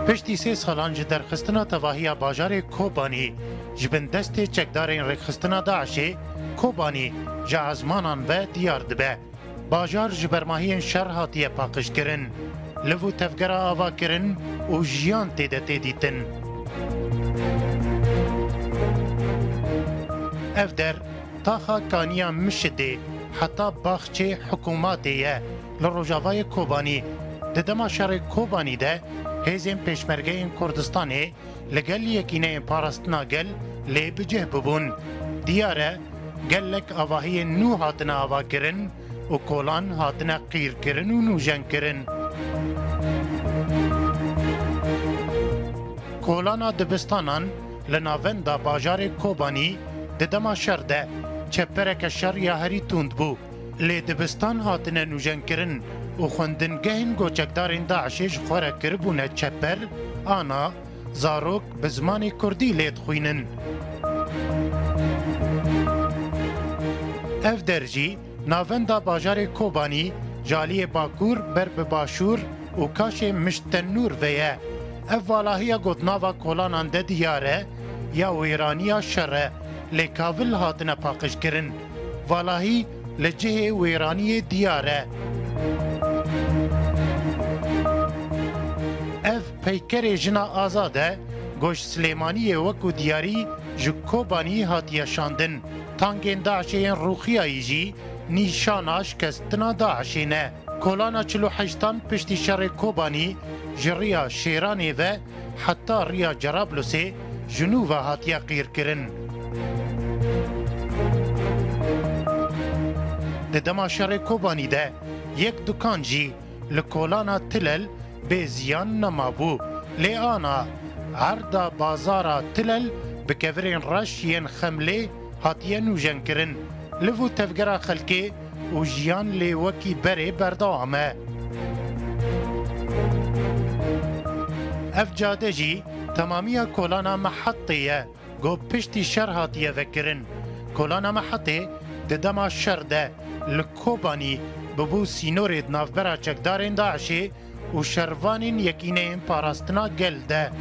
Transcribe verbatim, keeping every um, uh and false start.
Piştî sê salan ji derxistina tevahiya bajarê Kobanî ji bin destê çekdarên rêkxistina DAIŞê, Kobanî ji ezmanan ve diyar dibe. Bajar ji bermahiyên şer hatiye paqijkirin. Liv û tevgera avakirin û jiyan tê de tê dîtin. Ev der taxa kaniya Mişidê heta baxçê hikûmatê ye. Li rojavayê Kobanî, di dema şerê Kobanî de hêzên Pêşmergeyên Kurdistanê li gel Yekîneyên Parastina Gel lê bi cih bibûn. Diyar e, gelek avahiyên nû hatine avakirin û kolan hatine qîrkirin û nûjenkirin. Kolana dibistanan li navenda bajarê Kobanî di dema şer de çepereke şer ya herî tund bû. Lê dibistan hatine nûjenkirin û xwendingehên goçekdarên DAIŞê ji xwe re kiribûne çeper, ana zarok bi zimanê kurdî lê dixwînin. Ev der jî navenda bajarê Kobanî ji aliyê bakur ber bi başûr û kaşê Mişt Tenûr ve ye. Ev valahiya gotnava kolanan de diyar e, ya wêraniya şer e, lê kavil hatine paqijkirin. Valahî li cihê wêraniyê diyar e. Ev peykerê jina azad e, ku ji Silêmaniyê wekû diyarî ji Kobanî hatiye şandin. Tangên DAIŞê yên rûxiyayî jî nîşana şikestina DAIŞê ne. Kolana çil û heştan piştî şerê Kobanî ji riya Şêranê ve heta riya Cerablusê ji nû ve hatiye qîrkirin. Di dema şerê Kobanî de yek dukan jî li kolana Tilel bê ziyan nemabû. Lê ana erda bazara Tilel bi kevirên reş yên xemlê hatiye nûjenkirin. Liv û tevgera xelkê û jiyan lê wekî berê berdewam e. Ev cade jî temamiya kolana Mehetê ye, ku piştî şer hatiye vekirin. Kolana Mehetê di dema şer de li Kobanî bibû sînorê di navbera çekdarên DAIŞê û şervanên Yekîneyên Parastina Gel de.